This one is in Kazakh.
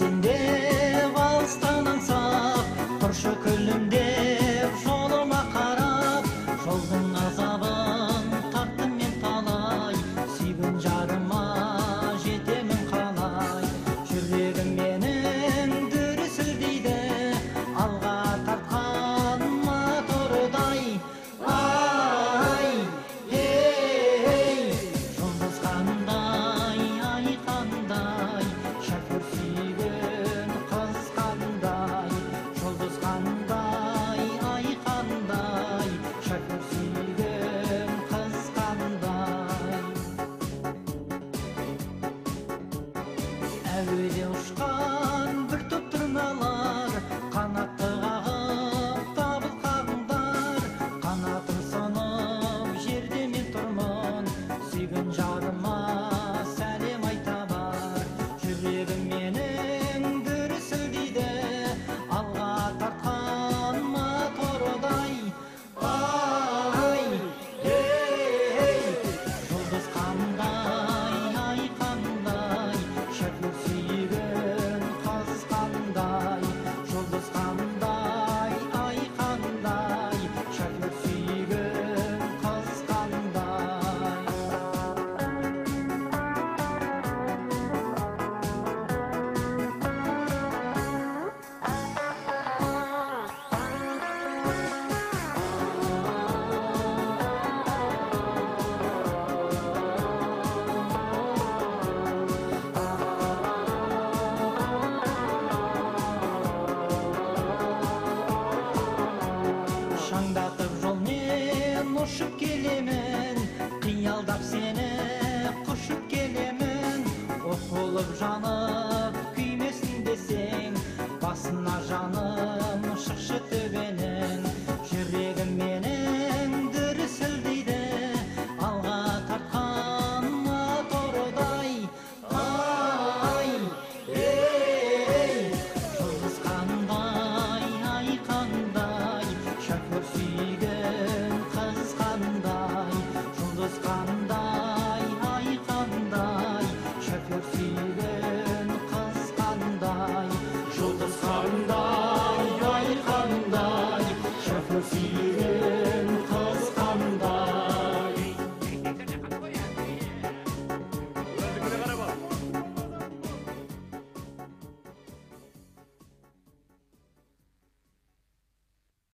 Келсем деп алыстан аңсап, тұршы күлімдеп жолыма қарап, жолдың азабын тарттым мен талай, сүйген жарыма жетемін қалай. Жүрегім менің дүрсілдейді, алға тартқан мотордай. Ай, ей, жұлдыз қандай, ай қандай, шофер сүйген қыз қандай, жұлдыз қандай, ай қандай, шофер сүйген қыз қандай. Әуеде ұшқан бір топ тырналар, қанатты қағып дабыл қағыңдар, қанатым сынып жерде мен тұрмын, сүйген жарыма сәлем айта бар. Жүрегім менің дүрсілдейді, алға тартқан мотордай. Ай, ей, жұлдыз қандай, ай қандай, шофер сүйген қыз қандай, жұлдыз қандай, ай қандай, шофер сүйген қыз қандай. Шаңдатып жолмен ұшып келемін, қиялдап сені құшып келемін. От болып жанып күймесін десең, басына жаным шықшы төбенің. Жүрегім менің дүрсілдейді, алға тартқан мотордай. Ай, ей, жұлдыз қандай, ай қандай, шофер сүйген қыз қандай, жұлдыз қандай, ай қандай, шофер сүйген қыз қандай, жұлдыз қандай, ай қандай, шофер сүйген